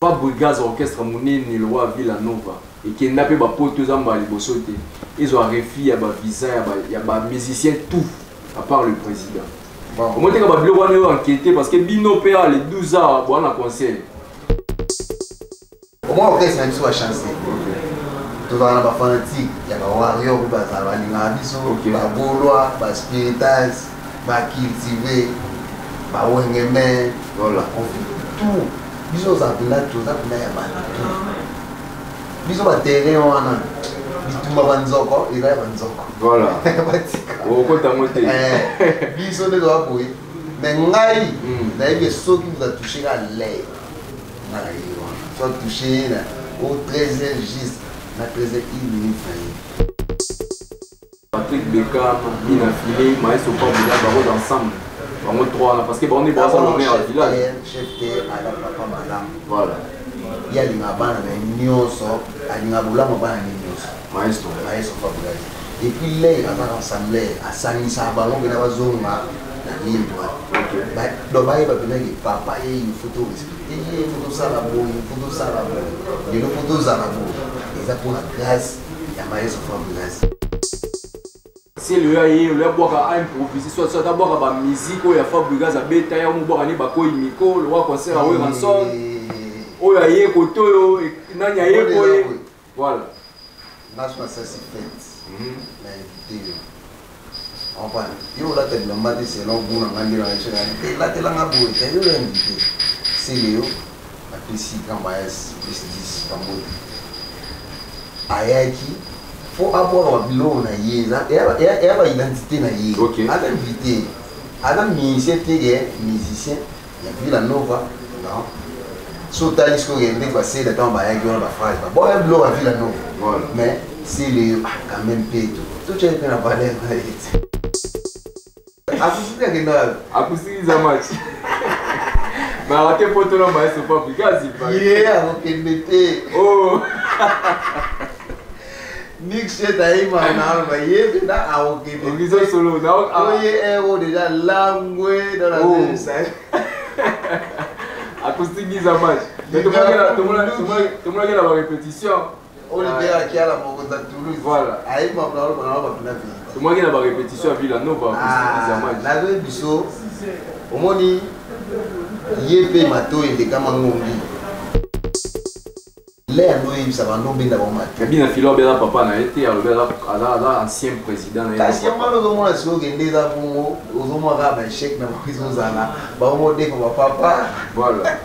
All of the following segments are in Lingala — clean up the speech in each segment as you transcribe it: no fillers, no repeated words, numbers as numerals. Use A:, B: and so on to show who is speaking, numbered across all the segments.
A: Fabregas orchestre munene lokola Villa Nova ekenda pe ba poto eza mbala liboso te ezwa refus ya ba visa ya ba musiciens tout à part le président. Bon. Omoni teka ba biloko wana yo enquêter parce que bino pe le 12 ans boa na conseil.
B: Omoni orchestre na biso ba chance. Tozala na ba fanatique ya ba warrior oyo bazala balingaka biso ba gaulois ba spiritas ba cultive ba wengeme
A: voilà
B: tout biso oza mpena toza mpena ya bato tout biso baterrain wana bitumba banzoko eza ya banzoko
A: voilà
B: batika
A: okota yango te
B: eh, biso nde toza boye mais ngai nayebi soki moto atouche ka lei nga na ye wana so atouche ye na o 13 heures juste na 13 heures une minute na ye.
A: Patrick Beckham, Bina Filet, Maestro Fabregas, bango ensemble. Bango trois là parce que bango nde baza le maire ya village.
B: Chef te aza papa malamu.
A: Voilà.
B: Ye alingaka bana na ye nyonso, alingaka bolamu ya bana na ye nyonso.
A: Maestro.
B: Maestro Fabregas. Et puis lei aza rassembleur, asangisaka bango mpena bazonga na ligne droite. Donc bayeba mpena ke papa ye il faut to respecter ye, il faut tosala boye, il faut tosala boye. Lelo faut tozala boye. Eza mpona grâce ya Maestro Fabregas.
A: Sele oyo aye oyo abwaka aimprovise soit soit abwaka bamusike oyo ya Fabregas abeta ya mobwaka nde bakoyi miko lokola concert ya Werrason oyo aye kote oyo nani aye koye voilà.
B: Nga so nasasi fete na invité yo comprendre yo olata bilamba te selon goût na nga nde na biso te latelanga boye te yo oyo invité sele yo napesi grand mayas plus 10 pambote ayaki fo abwaka babiloko na ye eya ba identité na ye aza invité aza musicien te ke musicien ya Villa Nova non so otali sikoyo ndenge basela ntango bayaki wana baphrase baboya biloko ya Villa Nova mais sele quand même mpe totyai mpe na valeur na ye te akusiki akenda wapi
A: akusikiza match mais arate poto na maestro Fabregas
B: ye akokende te
A: oh
B: Nick Shet ayima na aloba ye mpenza akokende
A: Horizon solo
B: oye ero déjà langwe dans la
A: oh. Acoustique match mais tomonaki na barépétition
B: Olivier Akiala mokonzi ya Toulouse.
A: Voilà.
B: Ayima na aloba na aloba mpena vérité.
A: Tomonaki na barépétition ya Villa Nova acoustique match.
B: Nazoyebi biso omoni ye mpe matoi elekama ngongi le yango oyebisa bando obenda bango matoi.
A: Bina filo abela papa na ye te alobi aza ancien président na ye.
B: Kasi yango wana ozomona sikoyo kende eza bongo ozomona kaka ba échec na bango ezozala bango modefa bapapa.
A: Voilà.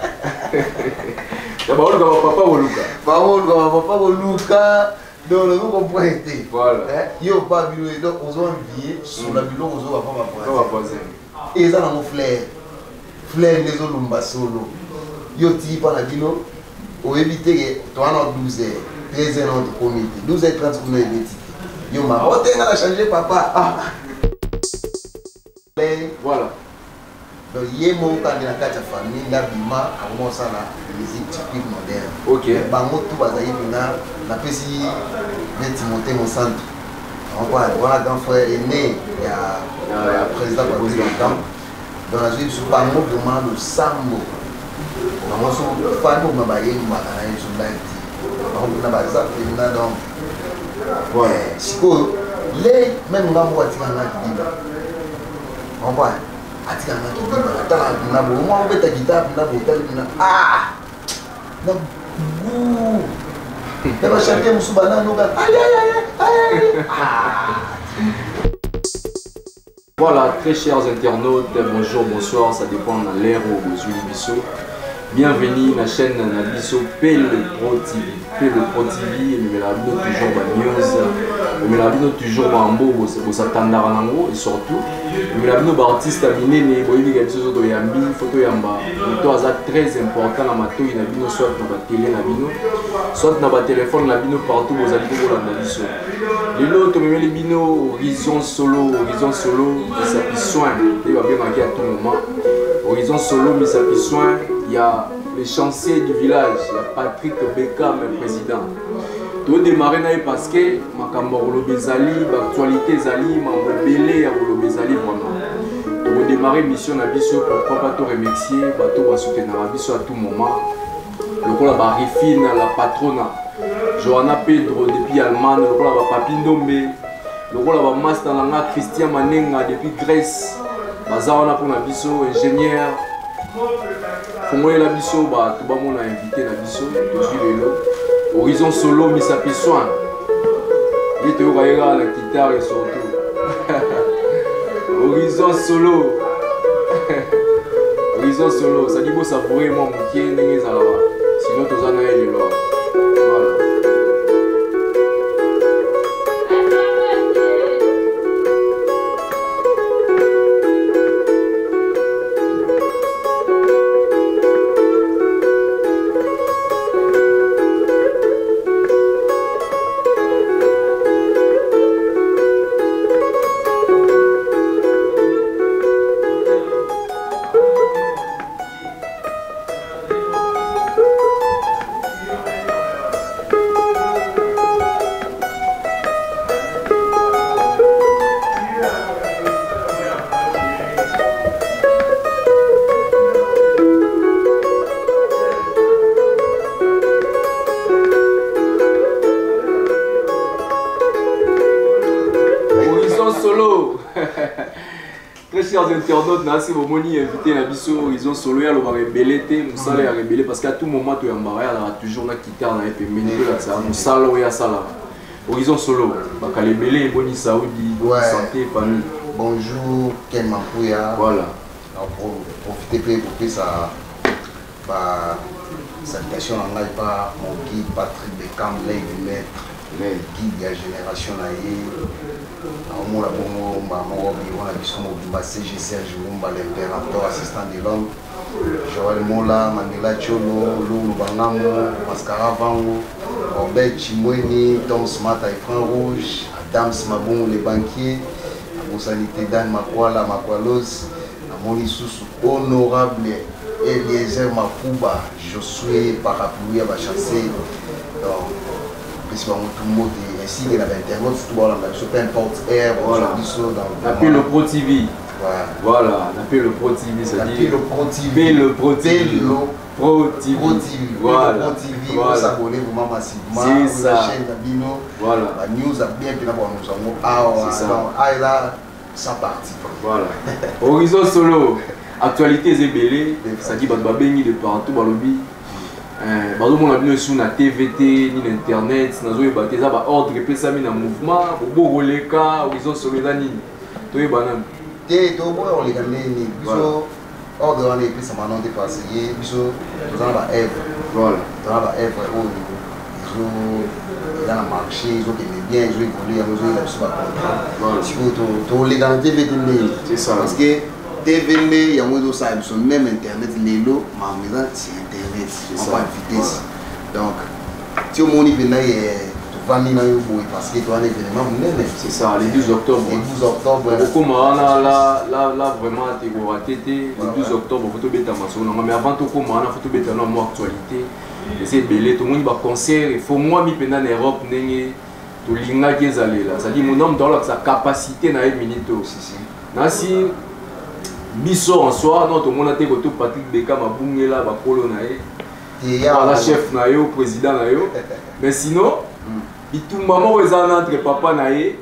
A: Ya baoluka bapapa koluka.
B: Bango oluka bapapa koluka donc ozo comprendre te.
A: Voilà.
B: Yo pa bino donc ozo envie sola biloko ozoka pa
A: ba voisin.
B: Eza nango flair. Flair nde ezolumba solo. Yo tiki pa na bino oyebi te ke toza na 12 heures 13 heures nano tokomi te 12 heures 30 kuna ebeti te yo mama otenga na change papa ah.
A: Voilà.
B: Donc ye moko kaka nde na kati ya famille nde abima akoma kosala musique typique moderne.
A: Ok.
B: Bango tout bazali mpena napesi nde Timothée Mosantu comprendre wana grand frère aîné ya ya président Patrick Beckham. Donc nazwi biso bango vraiment losambo bango so fani boma bayembaka na ye biso ngai ti bango mpena baza mpena donc sikoyo le meme nga moko atika nga kidiba comprendre atika nga kidiba natala mpena boye mwa obeta guitare mpena boye otali mpena ah na goût na bachante mosusu bananoka ayayaya ah.
A: Voilà, très chers internautes, bonjour, bonsoir, ça dépend de l'heure où vous suivez biso. Bienvenue na chaîne na biso PL Pro TV. PL Pro TV, ememela bino toujours ba news, ememela bino toujours ba mbo bosatandaka nango et surtout ememela bino ba artiste ya minene boyebi ka biso soto yambi, photo yamba, moto aza très important na matoyi na bino soit na ba télé na bino, soit na ba téléphone na bino partout bozali kolanda biso. Lelo tomemeli bino Horizon Solo, Horizon Solo misapi soin nde babengaki à tout moment. Horizon Solo misapi soin ya le chancier du village ya Patrick Beckham président. Todémarre na ye parce que makambo ya koloba ezali, baactualité ezali, mambo ebele ya koloba ezali vraiment. Tokodémarre mission na biso, pourquoi pas to remercier bato basoutenaka biso à tout moment. Lokola ba Rifine la patrona, Johanna Pedro depuis Allemagne, lokola ba Papi Ndombe, lokola ba master na nga Christian Manenga depuis Grèce, baza wana mpona biso, ingénieur fongolela biso bato bamona invité na biso tozwi lelo Horizon Solo Misapi Soin, ye toyoka ye kaka na guitare et surtout Horizon Solo Horizon Solo, ça dit bo savourer mwa mokie ndenge ezalaka, sinon toza na ye lelo. Voilà. Horizon Solo. Très chers internautes, nasi bomoni invité na biso Horizon Solo ya lobaka ebele te, mosala ya ebele parce qu'à tout moment toyambaka ye alaka toujours na guitare na ye pembeni tolakisaka mosala oyo asalaka. Horizon Solo, bakala ebele eboni Saoudi,
B: Ouais.
A: santé, famille.
B: Bonjour Ken Mampouya.
A: Voilà.
B: Alors, profiter mpe kopesa ba salutation na ngai pa mon guide Patrick Beckham, l'œil du maître, guide ya génération na ye. Naomona bongo mbala moko biro na biso mobimba, CG Serge Wumba, l'impérateur assistant de l'homme, Joël Mola, Mandela Cholo, Lulu Bangamo, Mascara Vango, Robert Chimweni, Tom Smart à écran rouge, Adams Mabongo les banquiers, Abosani te Dan Makwala Makwalos, namoni susu honorable Eliezer Makuba, Josué Parapluie ya bachasse. Donc pesi bango tu mbote ainsi que na bainternaute surtout baolanda biso peu importe air.
A: Voilà.
B: Biso donc
A: Na Pelo Pro TV.
B: Voilà.
A: Voilà, na Pelo Pro TV, c'est-à-dire
B: Pelo Pro TV.
A: Pelo Pro TV.
B: Pelo
A: Pro TV.
B: Pro TV.
A: Voilà.
B: Pelo Pro TV.
A: Voilà.
B: S'abonner vraiment massivement.
A: C'est ça.
B: La chaîne na bino.
A: Voilà.
B: Ba news a bien pena ba nous ango awa.
A: C'est ça.
B: Donc ah là ça parti.
A: Voilà. Horizon Solo. Actualité ebele, ça dit bato babengi de partout balobi. Bazomona bino esu na TVT ni na internet, nazoyeba te eza baordre epesami na mouvement bobokoleka. Horizon Solo eza nini, toyeba nanu.
B: Te, toboya koleka ndeni biso ordre wana epesama non te, parce que biso toza na ba œuvre.
A: Voilà.
B: Toza na ba œuvre oyo ezo eza na marché, ezokende bien, ezo évolue, yango ezoyela biso bacontrat.
A: Voilà.
B: Sikoyo toleka na TV te ndeni?
A: C'est ça.
B: Parce que TV nde yango ezosala biso, même internet lelo makambo eza sur internet.
A: C'est
B: on
A: ça.
B: va vitesse. Donc ti omoni mpenza ye tovandi na yo boye parce que towana événement monene.
A: C'est ça, le 12 octobre.
B: Le 12 octobre.
A: Okoma wana la la la vraiment tekorater te le 12 octobre, faut tobeta masolo nango, mais avant tokoma wana, faut tobeta na mwa actualité eza ebele. Tomoni baconcert efongwami mpenza na Europe ndenge tolingaki ezalela, c'est-à-dire mon homme toalakisa capacité na ye minute oyo.
B: Si, si.
A: Nasi biso en soi non tomona te koto Patrick Beckham abungela bakolo na ye.
B: Te ya
A: aza chef na yo, président na yo, mais sinon bitumba moko eza wana entre papa na ye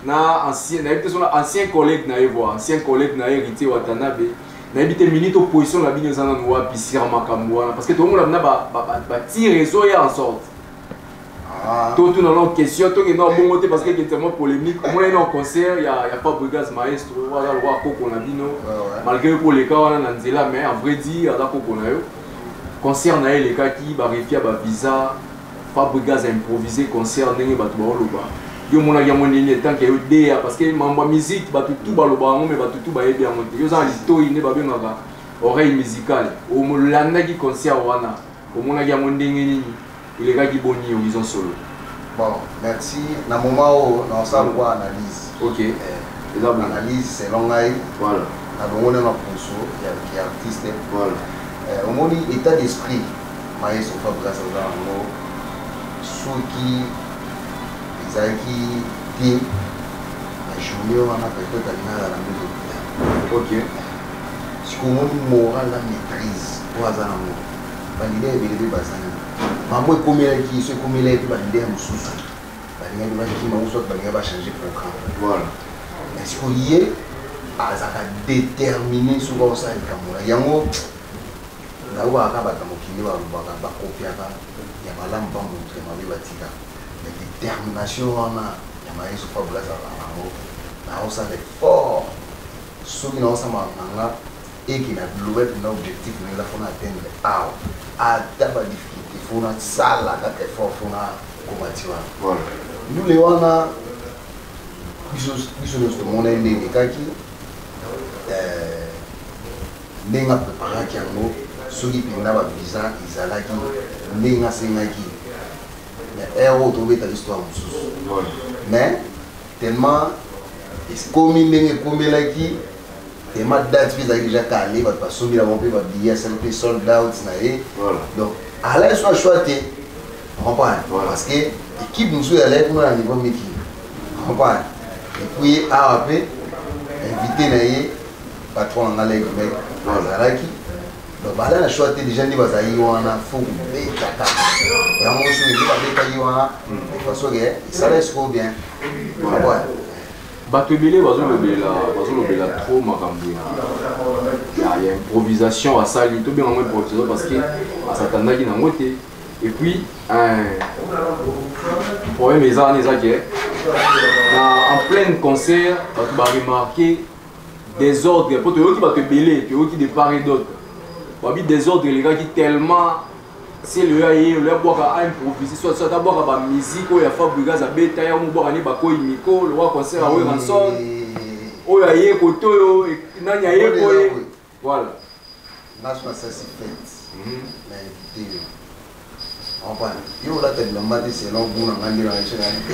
A: na ancien, nayebi te sona ancien collègue na ye, voi ancien collègue na ye Héritier Watanabe. Nayebi te minute opposition na bino eza nanu wapi sira makambo wana, parce que tomona bina batire ezoya en sorte.
B: Ah.
A: Totuna nano question, tokende na bongo te parce que ekende polémique. Omona ye na concert ya Fabregas maestro aza lokwa koko na bino. Malgré koleka wana na nzela, mais en vrai dire aza koko na yo. Concert na ye elekaki barefia bavisa, Fabregas a improvisé concert ndenge bato baoloba. Yo omonaki yango ndenge etanke yo deya? Parce que mambo ya musique bato tu baloba yango, mais bato tu bayebi yango te. Yo oza na litoi nde babengaka oreille musicale, olandaki concert wana, omonaki yango ndenge nini, elekaki boni, Horizon Solo?
B: Bon, merci. Na moment oyo naosala lokwa analyse.
A: Ok, eza bon.
B: Analyse selon ngai.
A: Voilà.
B: Nalongoli na poso ya artiste.
A: Voilà.
B: Omoni état d'esprit maestro Fabregas aza yango, soki ezalaki te na journée wana, peut-être alingaka na ndoto.
A: Ok.
B: Sikoyo omoni moral na maîtrise oyo aza nango. Baleader ebele mpe bazali. Mambo ekomelaki so ekomelaki mpe baleader mosusu balingaki bakima ou soit balingaki bachange programme.
A: Voilà.
B: Mais sikoyo ye azalaka déterminé soki aosala likambo na yango. Nayokaka kaka bato ya mokili balobaka, bakopiaka ya malamu pa moto ya mabe batika. Mais détermination wana ya Maestro Fabregas azalaka na yango, naosala effort soki naosala makambo na nga eke na loba mpenza objectif na eza fona atteindre awa, ata ba difficulté fo nasala kaka effort fo nakoma ti wana. Ndule wana biso nyonso tomonaki ndenge elekaki, ndenge apreparaki yango. Soki mpenza bavisa ezalaki ndenge asengaki, mais heure oyo tobeta histoire mosusu. Mais tellement ekomi ndenge ekomelaki, tellement date mpe ezalaki déjà calé, bato basombi yango mpe babillet, asali mpe sold out na ye. Donc alaki so choix te, comprendre, parce que équipe mosusu ezalaki kuna na niveau miki, comprendre. Et puis awa mpe invité na ye, patron na nga leki mec azalaki. Donc baza na choix te, déjà nde bazali wana, fo kobeta kaka yango. Soki nde babetaki wana de façon ke esala sikoyo bien.
A: Bato ebele bazolobela trop makambo ya improvisation asali. Tobenga yango improvisation parce que asatandaki nango te. Et puis problème eza wana, eza ke na en plein concert bato baremarke désordre, po toyoki bato ebele, toyoki de part et d'autre babi désordre elekaki tellement. Sele oyo aye oyo abwaka, aimprovise, soit abwaka bamusique oyo ya Fabregas abeta ya mobwaka nde bakoyi miko lokwa concert ya Werrason oyo aye kote oyo nani aye koye, voilà.
B: Naso nasasi fête na invité yo, comprendre, yo olata bilamba te selon goût na nga nde na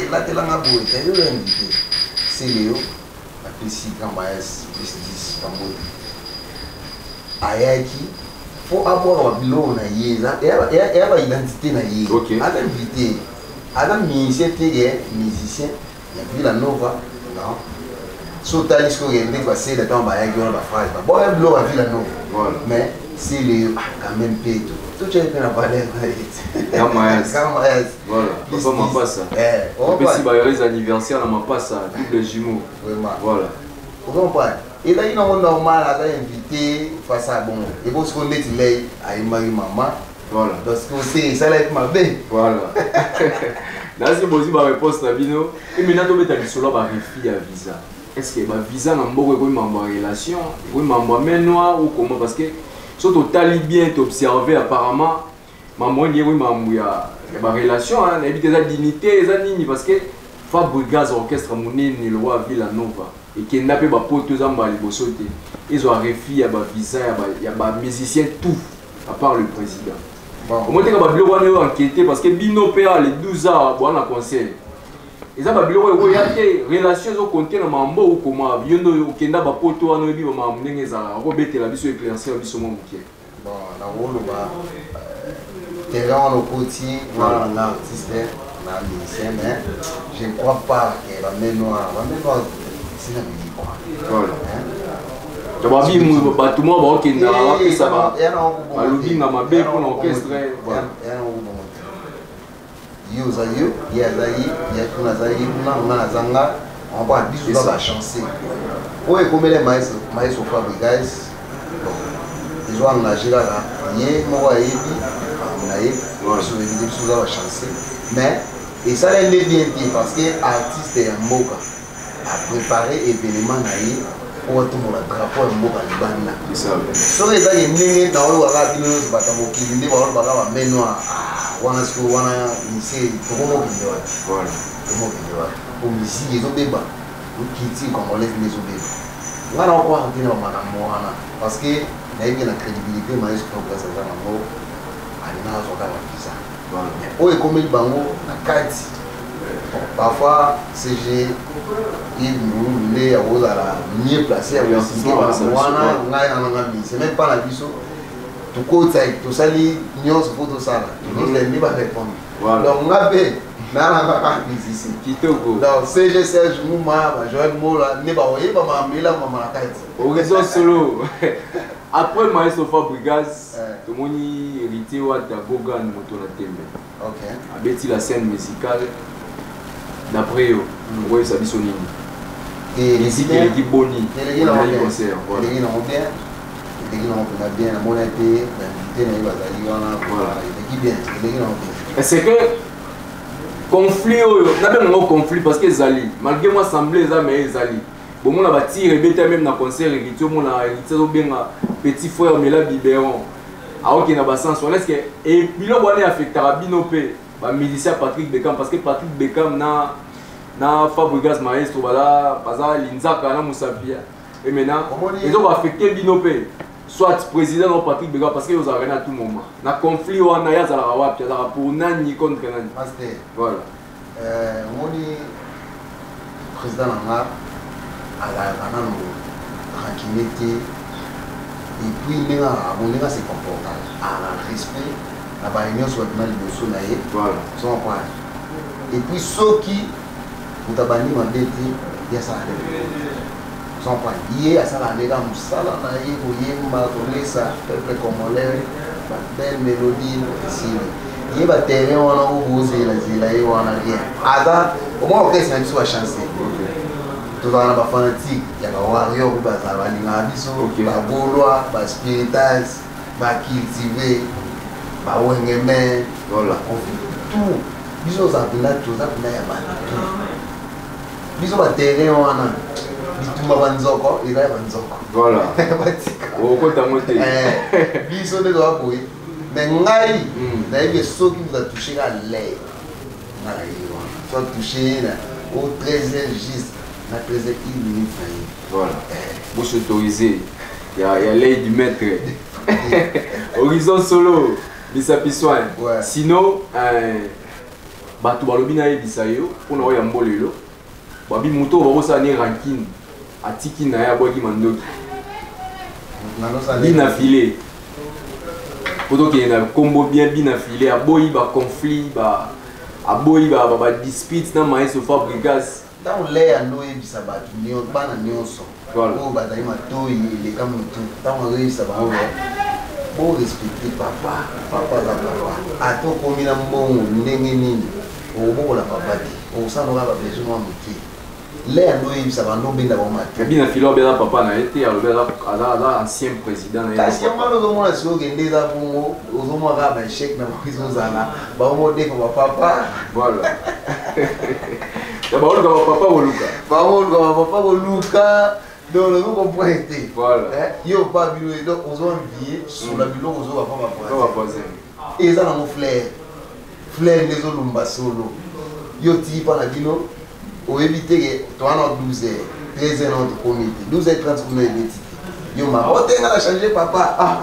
B: elatelanga boye te. Yo invité sele, yo napesi grand mayas plus 10 pambote ayaki fo abwaka babiloko na ye, eya baidentité na ye. Aza invité, aza musicien te ke musicien ya Villa Nova, non. So otali sikoyo ndenge basela ntango bayaki wana, baphrase babwaka biloko ya Villa Nova, mais c'est le quand même mpe totyaki mpe na valeur na ye.
A: Grand Mayas. Voilà, papa Mapasa. Opesi ba heureux anniversaire na Mapasa, double jumeau.
B: Vraiment.
A: Voilà.
B: Ocomprendre, ezalaki nango normal, aza invité face à bongo ebo sikoyo ndeti lei ayembaki mama. Donc sikoyo se esalaki mabe.
A: Voilà, nasi bozwi baréponse na bino. E maintenant tobeta lisolo ya barefus ya visa. Est ce que bavisa na mboka ekomi mambo ya relation, ekomi mambo ya main noire ou comment? Parce que so totali bien, toobserve, apparemment mambo oyo ekomi mambo ya barelation. Nayebi te eza dignité, eza nini, parce que Fabregas, orchestre monene lokola Villa Nova, ekenda mpe bapoto, eza mbala liboso te ezwa refus ya bavisa ya bamusicien, tout à part le président. Omoteka babiloko wana oyo enquête, parce que bino mpe awa le 12 awa boa na conseil, eza babiloko oyo ekoya te, relation ezokonte na mambo okoma. Yo nde okenda bapoto wana, oyebi bamakambo ndenge ezalaka, okobetela biso, éclaircir biso mwa moke.
B: Bon, nakoloba terrain wana okoti wana na nga artiste na musicien, mais je ne crois pas que bamain noire, bamain noire sina midi quoi.
A: Voilà. Babi bato moko baokendaka bapesa balobinga mabe mpona orchestre.
B: Yo oza yo, ye aza ye, ye kuna aza ye kuna, nga naza nga, comprendre, biso toza bachance. Oyo ekomeli Maestro Fabregas, bon, ezo engage kaka ye moko, ayebi makambo na ye, biso toyebi te, biso toza bachance. Mais esala nde bien te, parce que artiste ya mboka apréparé événement na ye po atombola drapeau ya mboka libanda. Soki ezaki ndenge naolobaka, bino nyonso bato ya mokili nde baolobaka bamain noire wana, sikoyo wana mise tokomokende wapi? Tomokende wapi? Po musique ezobeba, culture congolaise nde ezobeba. Nga na okwaka te na bamakambo wana, parce que nayebi na crédibilité Maestro Fabregas aza nango, alinga azwaka bavisa. Oyo ekomeli bango na kati, parfois CG Yves Mululu nde akozala mieux placé ya koexpliquer makambo wana. Ngai nanga mise même pas na biso tokota, tosali nyonso mpo tosala, tozozela nde barépondre. Donc nga mpe Naa kaka musicien.
A: Kitoko.
B: Donc CG Serge Muma, ba Joël Mola nde bakoyeba makambo elambama na kati.
A: Horizon solo. Après Maestro Fabregas, tomoni Héritier Wata Gogan moto na tembe. Abeti la scène musicale. D'après yo, okoyebisa biso nini? Musique eleki boni?
B: Eleki nango
A: Olingaki
B: bien.
A: concert, voilà.
B: Eleki nango bien. Eleki nango mpenza bien. Namoni ete bainvité na ye bazali wana.
A: Voilà.
B: Eleki bien. Eleki nango bien.
A: Est-ce que conflit oyo nabenga yango conflit parce que ezali malgré moi assemblée eza, mais ezali bomona batire ebeta même na concert Héritier, omona Héritier azobenga petit frère mela biberon, aokende na basens wana. Est ce que e biloko wana affectaka bino mpe bamusicien Patrick Beckham? Parce que Patrick Beckham na Fabregas maestro bala baza linzaka na mosapia et maintenant ezokoaffecte bino mpe, soit président na Patrick Beckham, parce que ozalaka na tout moment na conflit wana, ye azalaka wapi, azalaka pour nani, contre nani?
B: Master.
A: Voilà.
B: Omoni, président na nga azalaka nano rancunier te. Et puis ndenge azalaka, ndenge ase comporta, azala respect na baye nyonso babima liboso na ye.
A: Voilà.
B: Ozocomprendre? Et puis soki moto abandi mabe te, ye asala nde, ozocomprendre, ye asala nde kaka mosala na ye, koyemba, kolesa peuple congolais babelle mélodie, esili. Ye baterrain wana oyo bozelazela ye wana, rien. Aza omoi orchestre na biso, bachance tozala na bafanatique ya bawarrior mpe bazala balingaka biso, bagaulois, baspiritas, bacultive, bawengeme, tout. Biso ozala mpenza, toza mpenza ya bato tout. Biso baterrain wana, bitumba banzoko eza ya banzoko. Batika.
A: Okotango te.
B: Biso nde toza boye. Mais ngai nayebi, soki moto atouche ka lei, nga na ye wana, so atouche ye na o 13 heures juste, na 13 heures 1 minute na ye.
A: Voilà, bouche autorisée ya l'œil du maître, Horizon solo, misapi soin. Sinon bato balobi nayebisa yo mpona oyo ya mbolelo, babi moto oyo bakosala ne rancune, atiki na ye, abwaki mandoki bina file po tokende na nkombo bien. Bina file aboyi baconflit, aboyi badispute na maestro Fabregas.
B: Ntango leya ndo oyebisa bato, bana nyonso oyo bazali matoi eleka motu, ntango azoyebisa bango borespecte papa, papa aza papa. Ata okomi na mbongo ndenge nini, okobokola papa te, okosala kaka babesoin mwa moke. Leya ndo oyebisa bando, obenda bango matoi.
A: Bina file oyo aza papa na ye te, alobi aza ancien président na ye.
B: Kasi yango wana ozomona sikoyo okende, eza bongo, ozomona kaka baéchec na bango ezozala, bango modeka bapapa.
A: Voilà, ya baoluka bapapa koluka.
B: Bango oluka bapapa koluka, donc ozo comprendre te. Yo pa bino, donc ozo envie sola biloko ozoka pa
A: bavoisin.
B: Eza nango flair, flair nde ezolumba solo. Yo tiki mpa na bino, oyebi te ke toza na 12 heures, 13 heures nao tokomi te, 12 heures 30 kuna ebeti te. Yo mama otenga na change papa, ah.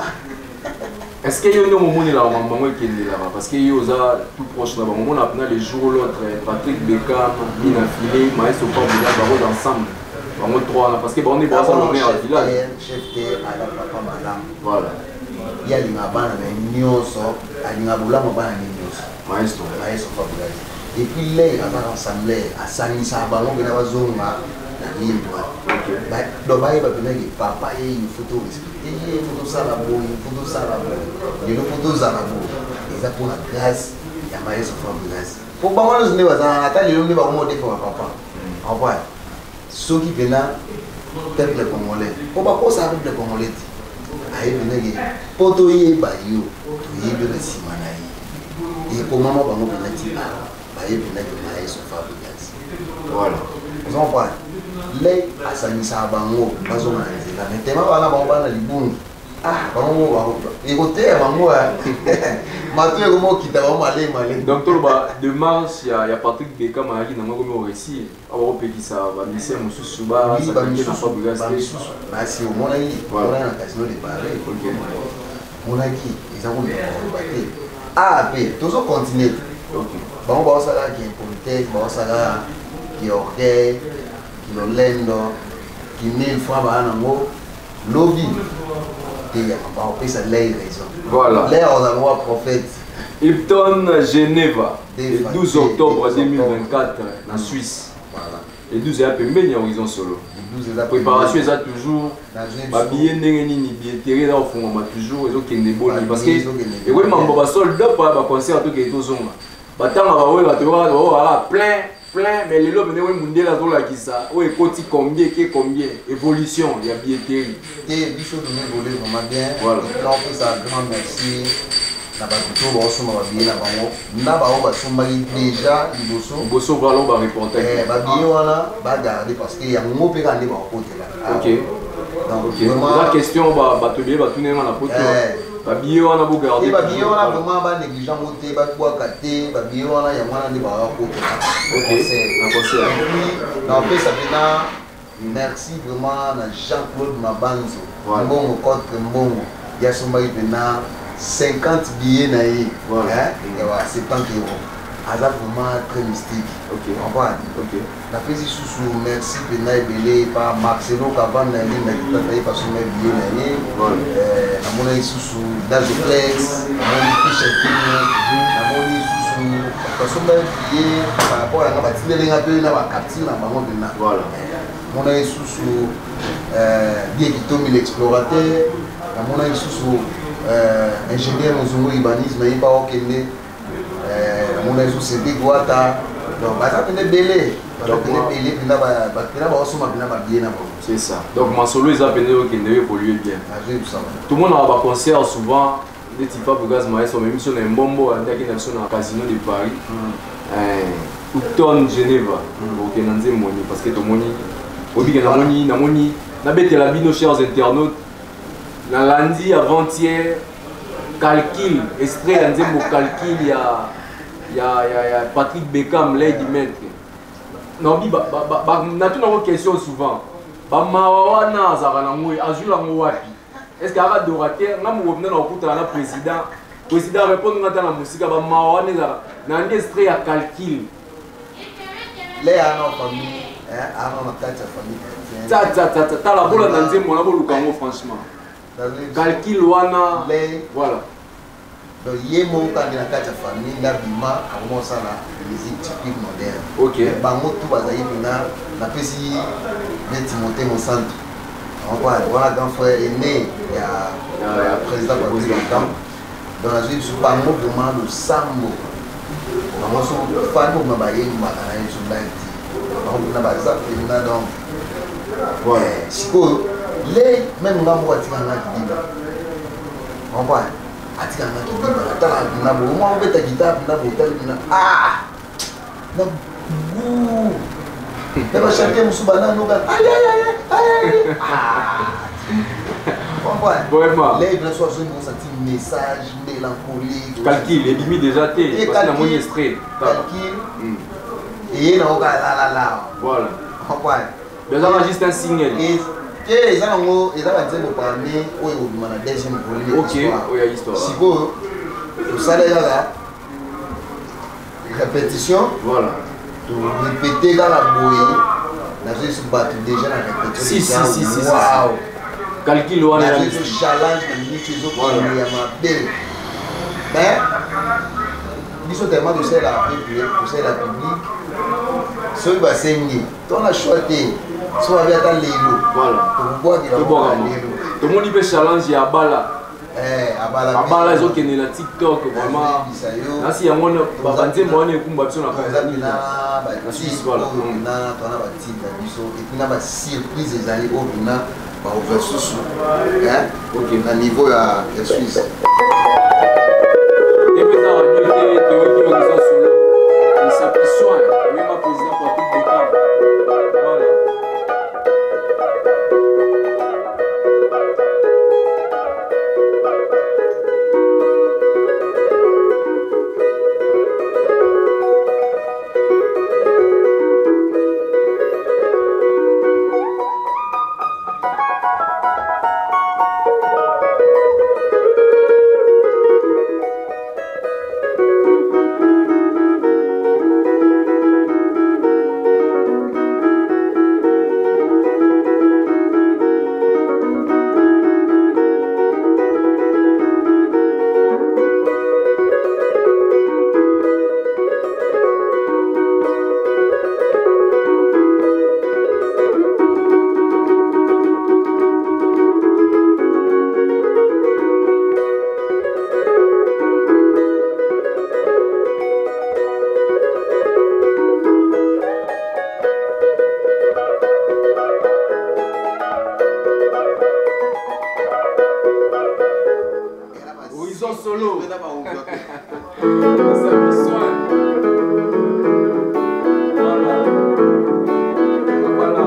A: Est ce que yo nde omomonelaka mambo yango ekendelaka? Parce que yo oza tout proche na bango, omona mpena le jour ou l'autre Patrick Beckham, Bina File, maestro Fabregas bakoza ensemble, bango trois wana, parce que bango nde baza l'honneur ya village.
B: Chef te, aza papa malamu.
A: Voilà.
B: Ye alingaka bana na ye nyonso, alingaka bolamu bana na ye nyonso.
A: Maestro.
B: Maestro Fabregas. Et puis lei aza rassembleur, asangisaka bango mpena bazonga na ligne droite. Donc bayeba mpena ke papa ye, il faut torespecte ye, faut tosala boye, faut tosala boye lelo, faut tozala boye. Eza mpona grâce ya maestro Fabregas, po bango nyonso nde bazala ata lelo nde bango modefa bapapa. Enfin, soki mpena peuple congolais, po bakosaka peuple congolais te, ayebi ndenge mpo toyeba yo, toyebi yo na nsima na ye, ekomama bango mpena ti awa, bayebi ndenge maestro Fabregas. Oza comprendre, le asangisaka bango bazonga na nzela, mais tema bana bango bana libungi, ah, bango ekoteya bango, mato ekomokita bango malemi malemi.
A: Donc toloba démarche ya Patrick Beckham ayaki nango komi oréussir, akopekisa bamusicien mosusu basakake na Fabregas te.
B: Bamisusu basi omonaki, omonaki na Casino de Paris, omonaki eza komeka koloba te. A mpe tozocontinue te. Bango baosala ki impolitesse, baosala ki orgueil, ki lolendo, ki mille francs baa nango lobi te, bakopesa lei raison. Lei ozala wa prophète.
A: Hilton Geneva, le 12 octobre 2024 na Suisse.
B: Voilà.
A: Le 12 ya pembeni ya Horizon Solo.
B: Le 12 eza
A: préparation eza toujours babillet ndenge nini, billetterie eza kofungwama toujours, ezokende boni? Parce que ekoyi mambo basold up ya baconcert, tokende tozonga, batanga baoyo bato baoyo plein plein. Mais lelo pene oyo mundele azolakisa oyo ekoti combien ke combien, évolution ya billetterie?
B: Te, biso tozo évolue vraiment bien.
A: Voilà.
B: Naopesa grand merci na bato to baosomba babillet na bango, na bango basombaki déjà liboso.
A: Liboso, voilà, bareportaki.
B: Babillet wana bagarde, parce que yango mpe kaka nde bakokotela.
A: Donc eza question bato ebele batunenga na Poto, babillet wana bogarde.
B: Babillet wana vraiment banéglige yango te, babwaka te. Babillet wana, yango wana nde bakokotela.
A: Na concert.
B: Naopesa mpena merci vraiment na Jean-Claude Mabanzo, mbongo contre mbongo, ye asombaki mpena 50 billets na ye ya ba 70 euros. Aza vraiment très mystique. Comprendre. Napesi susu merci mpena ebele pa Marcelo Cavanda, Linda Kitata, ye pasomba billet na ye. Namoni lisusu Dazoplex, namoni Fisha Kino, namoni lisusu basomba billet par rapport yanga, batindelenga mpe na bacapture na bango mpena. Namona lisusu Bie Kitomi l'explorateur, namona lisusu ingénieur Mozongo urbanisme, ye mpa okende. Namona lisusu Cédric Wata. Donc baza pene ebele, baza pene ebele mpena, bato mpena baosomba mpena babillet na bango.
A: C'est ça. Donc masolo eza pene okende, évolue bien.
B: Nazoyebisa.
A: Tomonaka baconcert souvent neti Fabregas Maestro amemi biso na Embombo, andaki na biso na Casino de Paris, Hilton Geneva. Okende na nzembo nini? Parce que tomoni obike, namoni nabetela bino, chers internautes, nalandi avant-hier Calcul, extrait ya nzembo Calcul ya Patrick Beckham, Lady Maître. Naobi natunango question souvent, bamawa wana azalaka nango, azwi yango wapi? Est ce que aka adorateur nga moko mpena na kokutana na président, président répondre nga ta na mosika? Bamawa wana ezalaka nandi extrait ya Calcul.
B: Le ana famille, ana na kati ya famille chrétienne.
A: Ta tala, bolanda nzembo wana, boluka yango franchement, Calcul wana. Voilà.
B: Donc ye moko kandi na kati ya famille nde abima, akoma kosala musique typique moderne. Bango tu bazali mpena. Napesi neti Timothée Mosantu wana, grand frère aîné ya président Patrick Beckham. Donc nazwi biso bango vraiment losambo, bango so fani okoma bayembaka na ye biso ngai ti bango mpena baza mpena. Donc sikoyo le même nga moko atikanga kidiba, comprendre, atikanga kidiba, natala mpena boye, mwa obeta guitare mpena boye, otali mpena, ah, na gu na bachantier mosusu bananoka.
A: Vraiment.
B: Lève na so azongi osati message mélancolique.
A: Calcul ebimi déjà te, parce que namoni extrait.
B: Calcul eye nango kaka lalala. Comprendre.
A: Ezaka juste un single.
B: Te, eza nango, eza banzembo parmi oyo ekobima na deuxième volume.
A: Ok, oyo ya histoire.
B: Sikoyo tosala kaka répétition. Torépéte kaka boye, nazoyesi bato déjà na répétition.
A: Si, si, si, si, si.
B: Wow.
A: Calcul wana ya
B: Nazoyesi challenge na minute ezokende ya mabe, mais biso tellement tosalelaka peuple, tosalela public. Soki basengi, tona choix te, so babi ata lelo, tokobwakela lelo.
A: Tomoni mpe challenge ya Abala.
B: Abala.
A: Abala ezokende na TikTok vraiment. Nasi yango wana, banzembo wana ekumba biso na
B: na
A: Suisse. Voilà.
B: Mpena tona batide na biso, et puis na basurprise ezali oyo mpena baouvert susu na niveau ya Suisse.
A: Epe eza radio te, toyoki oyo eza solo esapi soin oyeba président Patrick Beckham. Voilà. Misapi soin. Voilà. Voilà.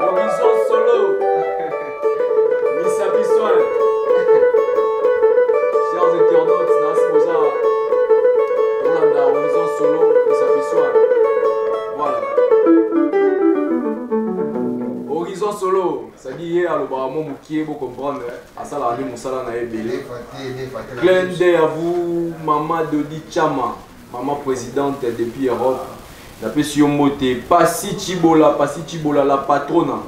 A: Horizon Solo. Misapi Soin. Chers internautes, Nasmoza. Rolanda Horizon Solo, Misapi Soin. Voilà. Horizon Solo, ça dit hier, alobaka mwa mokie bocomprendre asalaka nde mosala na ye ebele. Clin d'œil à vous, Mama Dodi Chama, maman présidente depuis Europe. Napesi yo mbote, Pasi Chibola, Pasi Chibola, la patrona.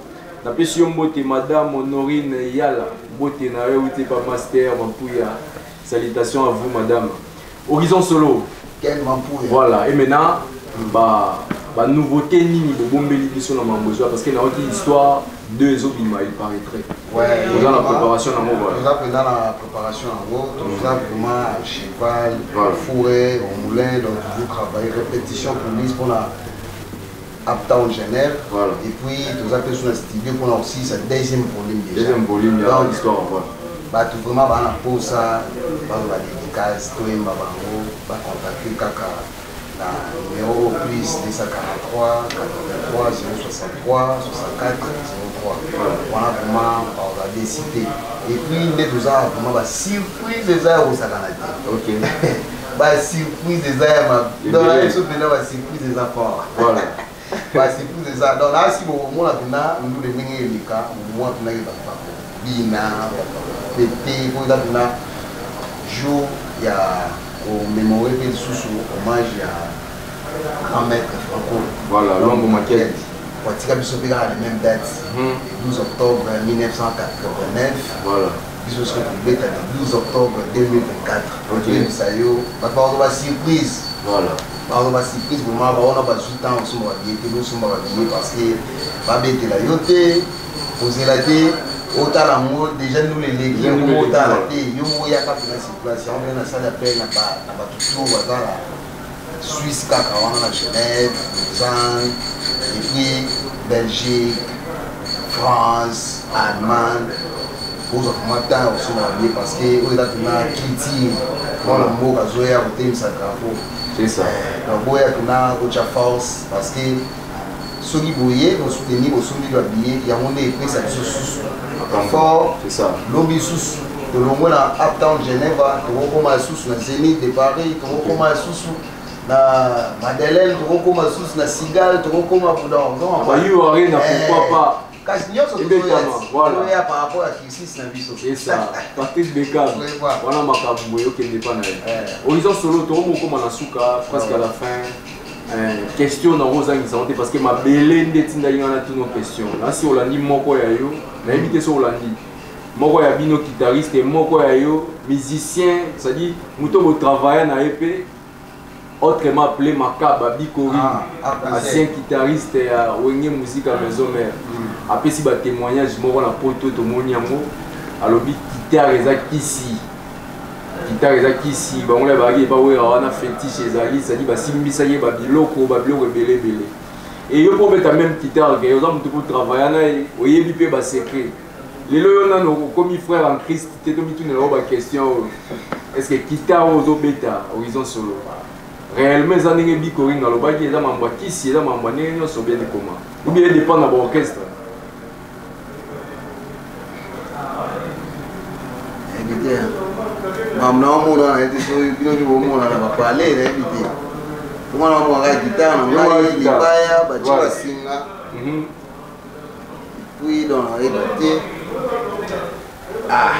A: Napesi yo mbote, Madame Honorine Yala, mbote na yo te pa Master Mampuya. Salutations à vous, madame. Horizon Solo.
B: Ken Mampuya.
A: Voilà, et maintenant, bah, nouveauté nini bobombeli biso na mambo ezwa, parce que nayoki histoire deux ezobima, il paraîtrait.
B: Ouais,
A: Oza na préparation nango, voilà.
B: Toza mpenza na préparation yango, toza vraiment à cheval,
A: Voilà.
B: au four, au moulin, donc toujours travailler, répétition police mpona Uptown Genève.
A: Voilà.
B: Et puis toza mpe so na studio mpona aussi sa deuxième volume déjà.
A: Deuxième volume ya
B: Donc,
A: histoire, voilà.
B: Bato vraiment baa na posa bazwa badédicace, toyemba bango, bacontacte kaka na numéro +243 83 063 64 03. Wana vraiment bakoza décide. Et puis nde toza vraiment, basurprise eza ya kosakana te. Basurprise eza ya
A: Ebele.
B: donc biso mpenza basurprise eza fort. Basurprise eza, donc nasi bokomona mpena ndule ndenge eleka, bokomona mpena bato bakobina, bato bakofete, po eza mpena jour ya komémorer mpe lisusu hommage ya grand maître Franco.
A: Voilà, Luambo Makiadi.
B: Batika biso mpe kaka la même date, le 12 octobre 1989. Biso soki kobeta le 12 octobre 2024. Toyebisa yo, bato bakozwa basurprise. Bakozwa basurprise vraiment. Baona bazwi ntango osomba babillet te, bosomba babillet, parce que babetela yo te, kozela te, otala yango déjà ndula eleki.
A: Déjà
B: Yo
A: ndula
B: moko
A: eleki,
B: otala
A: voilà.
B: te, yo moko yaka mpena sur place. Yango mpena nasali appel na bato to baza na Suisse kaka wana, na Genève, Lausanne, et puis Belgique, France, Allemagne, ozwa vraiment temps ya kosomba babillet, parce que oyo eza mpena culture, mwana mboka azoya kotelemisa drapeau.
A: C'est ça.
B: Donc boya mpena kotya force, parce que soki boye bosoutenir, bosombi babillet, yango nde epesa biso susu fort.
A: C'est ça.
B: Lobi susu tolongwe na Uptown Geneva, tokokóma lisusu na Zénith de Paris, tokokóma lisusu na Madeleine, tokokóma lisusu na Cigale, tokokóma.
A: Ba U Arena, pourquoi pas?
B: Kasi nyonso
A: Ebetama, voilà.
B: tozoya par rapport ya cursus na biso.
A: C'est ça. Patrice Beckham.
B: Voilà.
A: Wana makambo eyokende pa na ye. Horizon Solo, tokomokóma na suka, presque à la fin. Question nango ozangisaka te, parce que mabele nde etindaki nga na tino question. Nasi olandi moko ya yo, nayebi te so olandi moko ya bino guitariste, moko ya yo musicien, c'est-à-dire moto botravaille na ye mpe. Autrement appelé Makaba Bikori, ah, ancien guitariste ya Wenge Musica Maison Mère. Apesi ba témoignage moko na poto tomoni yango alobi guitare eza kisi. Guitare eza kisi, bango na bazalaki epa Wera wana fétiche ezali, c'est-à-dire basimbisaki ye ba biloko, ba biloko ebele ebele. Et yo mpo obeta même guitare ke oza motu mpo travailla na ye, oyebi mpe ba secret. Lelo yo nano okomi frère en Christ te tomitunela yo ba question oyo. Est-ce que guitare oyo ozobeta Horizon Solo réellement eza ndenge Bikoring alobaki eza mambo ya kisi eza mambo ya ndenge nyonso bien comment ou bien dépend na baorchestre?
B: Nayebi te makambo na omona nayebi te soki bino nde bomona na bapale nayebi te omona bamonaka guitare na ngai libaya batie basinga puis donc nayebi te ah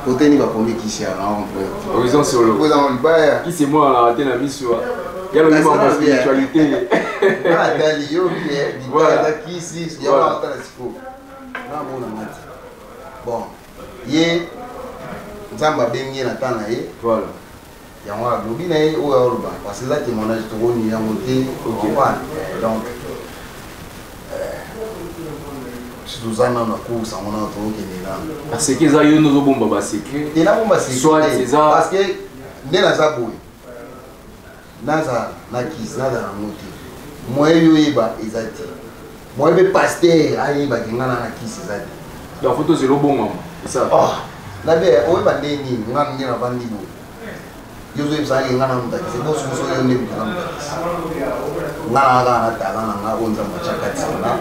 B: kote nini bakomi kisi ya na comprendre
A: Horizon Solo
B: eza libaya
A: kisi emonanaka te na miso ya lobi mambo ya spiritualité
B: atali yo bien libaya eza kisi yango atala sikoyo namona nga te bon ye nzambe abengi ye na temps na ye
A: voilà
B: yango alobi na ye oyo aoloba parce que eza témoignage tokoni yango te comprendre donc si toza nano na course yango nano tokokende nano
A: parce que eza yo nde ozobomba basecret
B: te nabomba secret parce que nde naza boye naza na kisi naza nango te moyen yo oyeba eza te moyen mpe pasteur ayebaki nga na na kisi eza te
A: donc faut tozela obongama esa
B: nabe oyeba nde nini nga nde navandi boye yo ozoyebisaka nga na motakisi bososo yo nde moto na motakisi nga na kaka na talent na nga oyo nzambe atya kati na nga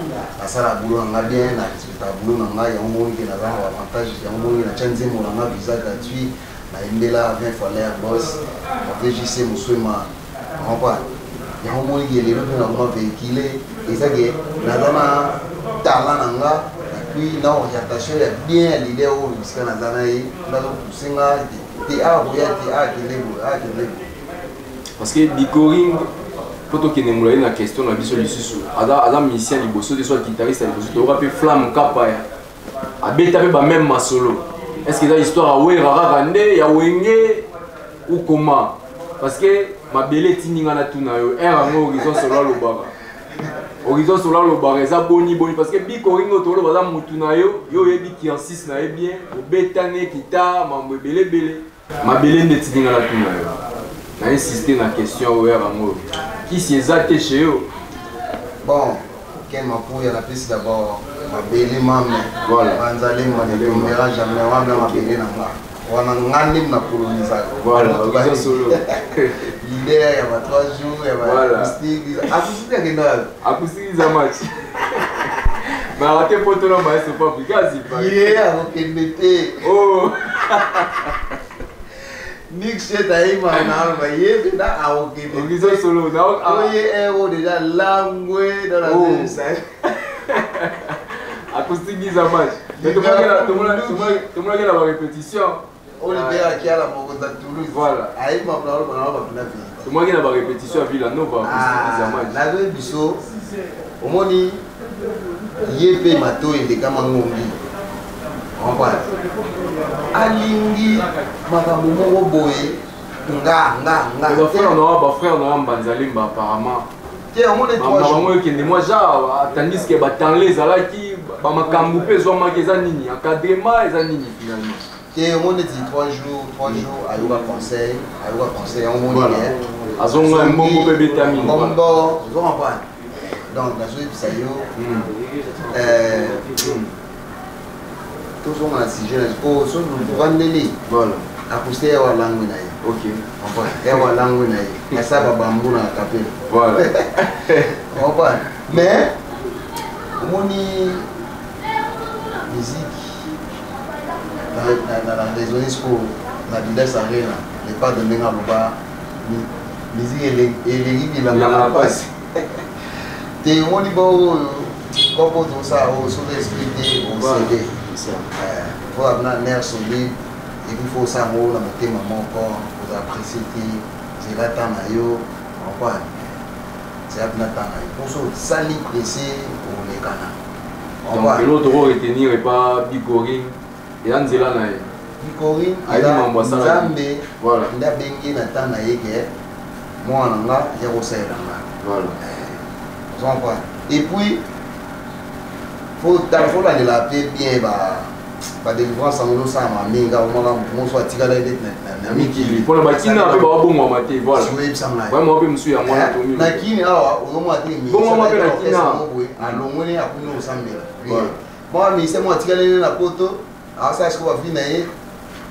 B: nasala boulot na nga bien na respectaka boulot na nga yango moni ke naza na avantage yango moni natya nzembo na nga visa gratuit nayembela 20 fois l'air boss VJC Muswema comprendre yango moni ke lelo mpe nakoma véhicule eza ke naza na talent na nga et puis na orientation ya bien ya leader oyo bisika naza na ye nazopousse nga te awa koya te awa kende boye awa kende boye
A: parce que Bikoring mpo tokende molai na question na biso lisusu aza aza musicien liboso te soit guitariste ya liboso toyoka mpe Flamme Kapaya abeta mpe bameme masolo est ce que eza histoire ya Wera kaka nde ya Wenge ou comment? Parce que mabele etindi nga natuna yo ere yango Horizon Solo alobaka Horizon Solo alobaka eza boni boni parce que Bikoring oyo toloba aza mutu na yo yo oyebi cursus na ye bien obetani kita mambo ebele ebele mabele nde etindi nga natuna yo na insiste na question oyo ere yango kisi eza te chez yo.
B: Bon, Ken Mapuya napesi d'abord mabele mame
A: voilà.
B: Banzalema ne tombera jamais wana mabele na nga wana nga nde na colonisaka
A: voilà, Horizon Solo
B: leader ya ba 3 jours ya ba acoustique acoustique akenda wapi?
A: Acoustique eza match mais ate poto na maestro Paprika zipa
B: ye akokende te
A: oh
B: Nick Shet ayima na aloba ye mpenza akokende
A: Horizon Solo na
B: oye ero déjà langwe dans la
A: Oh.
B: deuxième
A: acoustique eza match mais tomonaki na barépétition
B: Olivier Akiala mokonzi ya Toulouse
A: Voilà.
B: ayima na aloba na aloba mpena vérité
A: tomonaki na barépétition ya Villanova acoustique eza match
B: nazoyebi biso omoni ye mpe matoi elekama ngongi comprendre alingi makambo moko boye nga nga nga
A: bafrère na bafrère na Mbanzalemba apparemment
B: te omoni
A: bango ekende mwa genre tandis que batanle ezalaki bamakambo mpe ezwamaki eza nini encadrement eza nini finalement
B: te omoni neti 3 jours 3 jours ayoka conseil ayoka conseil yango omoni
A: azonga mbongo mpe betami
B: mbongo ozo comprendre donc nazoyebisa yo tozonga na sujet po soki ovandeli
A: voilà
B: akuste yawa langwe na ye
A: ok
B: yawa langwe na ye asa babambu na kapela
A: voilà
B: comprendre mais omoni musique na raisonne sikoyo na Didas Arena le padre ndenge aloba musique elengi bilanga na pasi te omoni bo oyo kopo tosala oyo soki esprit te osede faut abina nerf solide et puis faut osala yango na motema moko kozala pressé te zela temps na yo comprendre zela mpena temps na yo mpo so osali pressé olekana.
A: Donc eloko toko retenir epa Bikoring eza nzela na ye
B: Bikoring
A: ayebi mambo asalaki
B: nzambe
A: voilà
B: nde abengi na temps na ye ke Mwana nga ya kosalela nga.
A: Voilà.
B: Ozo comprendre? Et puis faut faut landela mpe bien ba ba délivrance yango ezosalama mingi akomaka moto mosusu atikala ye neti na
A: mikili mpona bakina mpe babongwama te voilà
B: oyebisa ngai
A: vraiment mpe mosusu yango wana tomi
B: na kini awa ozomona te
A: bongwama mpe na kina
B: boye alongoli akumi kosambela mwa ministère moko atikali nde na poto asala sikoyo bavi na ye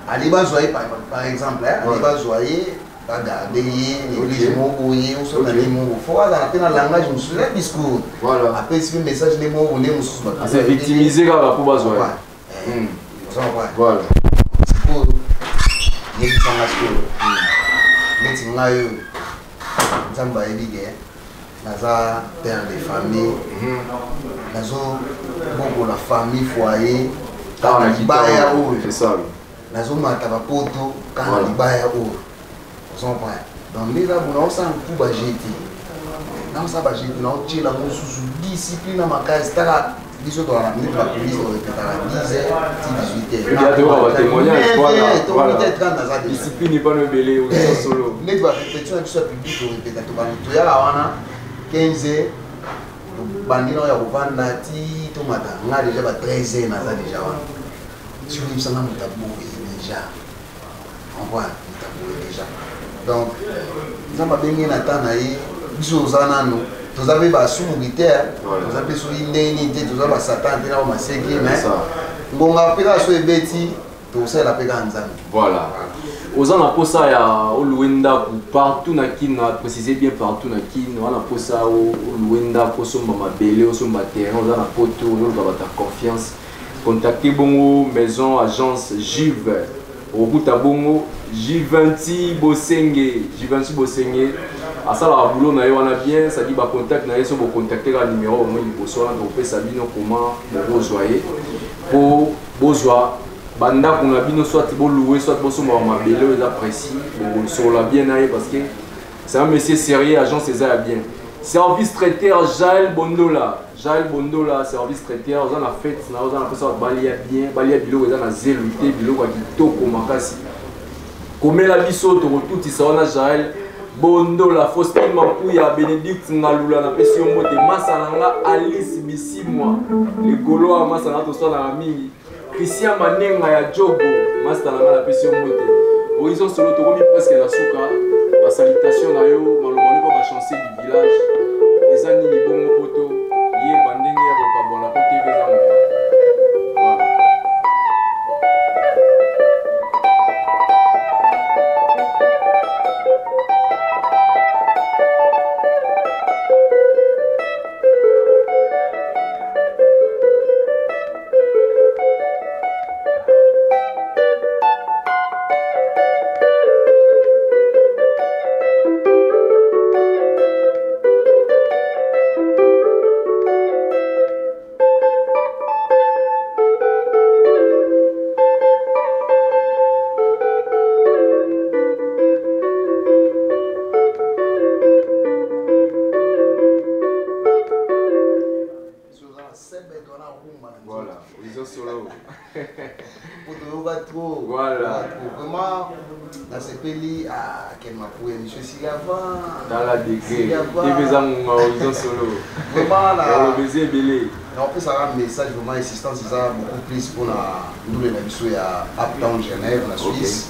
B: ali bazwa ye par exemple ali bazwa ye bagarde ye na église moko boye oso na nini moko fo azala mpe na langage mosusu na discours apesi mpe message nde moko nde mosusu
A: ase victimiser kaka mpo bazwa ye.
B: Voilà. Sikoyo yebisanga sikoyo neti ngai oyo Nzambe ayebi ke naza père de famille, nazobokola famille, foyer kaka libaya oyo, nazomata bapoto kaka libaya oyo, ozomprendre? Donc nde eza bona osala nku baje te, naosala baje te, naotiela mosusu discipline na makasi. Taka biso tozala neti bapolice, torepetaka 10 heures ti 18
A: heures, naza discipline epano ebele oza solo.
B: Neti barépétition na biso ya public, torepeta, tobandi, toyaka wana 15 heures, tobandi nao ya kovanda ti tomata. Nga déjà ba 13 heures naza déjà wana. Soki oyebisanga moto aboye déjà, comprendre, moto aboye déjà. Donc Nzambe abenge na temps na ye. Biso oza nanu, toza mpe basumuki te, toza mpe soki ndenge nini te, toza basatan te na bamaseki, mais ngonga mpe kaka so ebeti, tokosalela mpe kaka Nzambe.
A: Voilà. Oza na posa ya oluwe ndako partout na Kin, na préciser bien partout na Kin. Oza na posa oluwe ndako, osomba mabele, osomba terrain, oza na poto, ozoluka bato ya confiance, contacte bongo maison agence Juve. Okokuta bongo Jivanti Bosenge. Jivanti Bosenge asalaka boulot na ye wana bien, c'est-à-dire bacontact na ye, so bocontacte kaka numéro bomoi liboso wana, tokopesa bino comment bokozwa ye mpo bozwa bandako na bino, soit bolouer, soit bosomba mabele oyo eza précis. Bokosolola bien na ye parce que c'est un monsieur sérieux. Agence eza ya bien. Service traiteur Jael Bondola, Jael Bondola service traiteur. Oza na fête na, oza na mposa balia bien, balia biloko eza na zelu te, biloko ya kitoko makasi, komela biso, tokotutisa wana. Jael Bondola. Faustin Makuya, Bénédicte Ngalula, napesi yo mbote. Masa na nga Alice Bisimwa, likolo ya masa na tosalaka mingi. Christian Manenga ya Jogo, masta na nga, napesi yo mbote. Horizon Solo, tokomi presque na suka. Basalutation na yo, maloba mpo bachancier du village eza nini bongo, poto yeba ndenge ya kokabwana po TV eza ngonga. Voilà. Voilà, Horizon Solo.
B: Po toyoka trop.
A: Voilà.
B: Trop. Vraiment, nasepeli akende mapu émission esili avant.
A: Tala degré. TV eza ngonga, Horizon Solo.
B: Vraiment, na
A: olobezi ebele.
B: Napesaka message vraiment, insistance eza beaucoup plus mpona ndule na biso ya Uptown Genève na Suisse.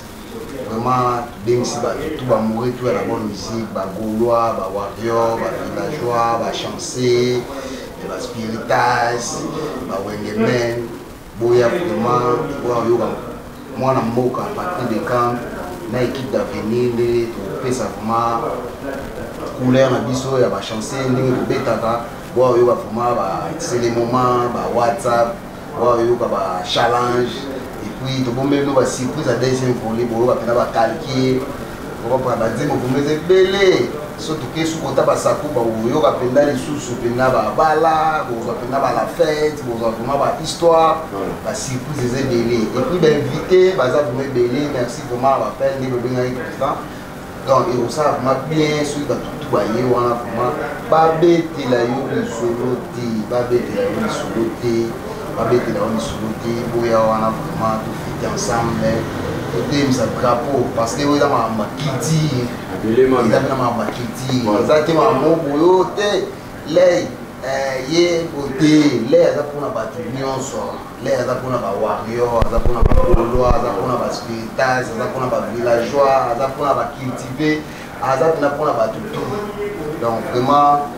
B: Vraiment, tobengisi bato tout bamoure tout ya la bonne musique, bagaulois, bawarrior, bavillageois, bachancer, baspiritas, bawengemen, boya vraiment boya koyoka mwana mboka Patrik de Camp na équipe d'avenir, nde topesa vraiment couleur na biso ya bachancer, ndenge tobetaka. Boya koyoka vraiment ba c'est le moment, ba WhatsApp, boya koyoka ba challenge, et puis tobombeli bino basurprise ya deuxième volet. Boyoka mpena bakalkie, okomprendre, banzembo vraimen eza ebele. So toke suki ota basaku, bakoyoka mpenza lisusu mpenza babala, bokozwa mpenza bala fête, bokozwa vraiment bahistoire, basurprise eza ebele, et puis bainvité baza vraiment ebele. Merci vraiment bapel nde bobengaki président. Donc ekosala vraiment bien soki bato tu baye wana, vraiment babetela yo lisolo te, babetela yo lisolo te, babetela yo lisolo te. Boya wana vraiment, tofete ensemble. Totelemisa drapeau parce que oyo eza makambo ya culture, eza mpe na makambo ya culture, eza te makambo boyo te. Lei ye bote, lei aza mpona bato nyonso. Lei aza mpona bawarrior, aza mpona bagaulois, aza mpona baspiritas, aza mpona bavillageois, aza mpona bacultive, aza mpena mpona bato tout. Donc vraiment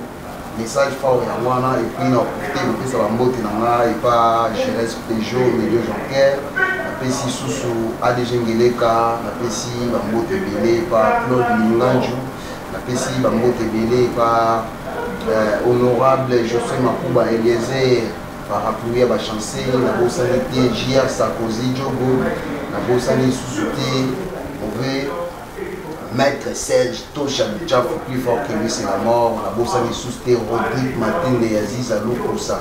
B: message fort yango wana. Et puis na profite kopesa bambote na nga epa Jerès Peugeot, Melio Jonker, napesi susu ADG Ngeleka, napesi bambote ebele epa Claude Linganju, napesi bambote ebele epa honorable José Makuba Eliezer, parapluie ya bachance. Nabosani te JR Sarkozy Jogo, nabosani lisusu te mauvais Maître Serge Tosha Luchafu, plus fort que lui c'est la mort. Nabosani lisusu te Rodrigue Matende ya Ziza Lukusa.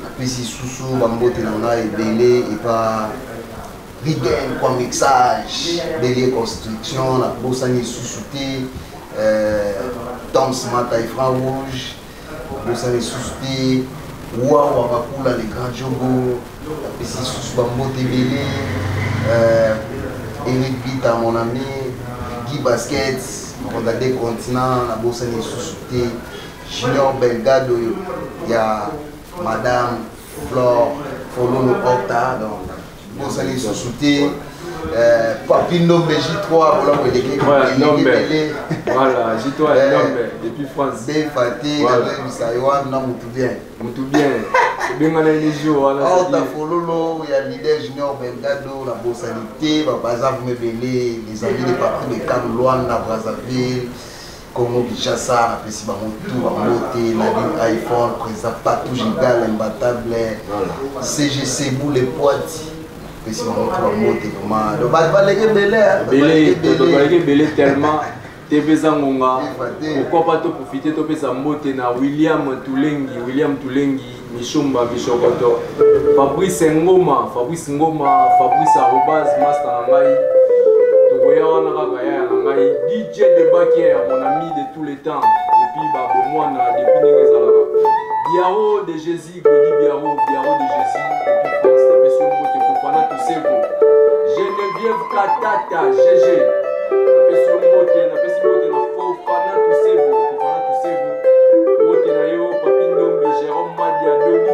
B: Napesi lisusu bambote na ngai ebele epa Rigen kwa mixage Belie Construction. Nabosani lisusu te Toms Mata Ifran Rouge. Nabosani lisusu te Wawa Bakula le grand Jogo. Napesi lisusu bambote ebele Eric Bita mon ami, Guy Basket mokonzi des continents. Nabosani lisusu te Junior Belgado ya Madame Flore Fololo Horta. Donc bosani lisusu te Papi Ndombe J3, bolamu eleki.
A: Ebele. Voilà, J3 Ndombe depuis France.
B: Defate nazoyebisa yo wana mutu bien.
A: Mutu bien ebengana ye jour wana.
B: Horta Fololo ya leader Junior Belgado. Nabosani te baza vraimen ebele, les amis de partout de Kam, Luanda, Brazzaville, Congo Kinshasa. Napesi bango tout bambote. Nadine iPhone, président Patou Gigal imbattable, CGC Boule Poiti, napesi bango tout bambote vraiment. Donc bato baleki ebele.
A: Baleki ebele tellement TV eza ngonga. Pourquoi pas toprofite topesa mbote na William Tulengi, William Tulengi Mishomba Mishokoto, Fabrice Ngoma, Fabrice Ngoma, Fabrice arobase master na ngai, tokoya wana kaka yaya na ngai DJ Debakier, mon ami de tous les temps depuis babomwana, depuis ndenge ezalaka. Biaro de Jésus, Glody Biaro, Biaro de Jésus depuis France, napesi yo mbote. Fofana Tusevo, Geneviève Katata, GG, napesi yo mbote. Napesi mbote na Fofana Tusevo, Fofana Tusevo, mbote na yo. Papi Ndombe, Jérôme Madia, Dodi.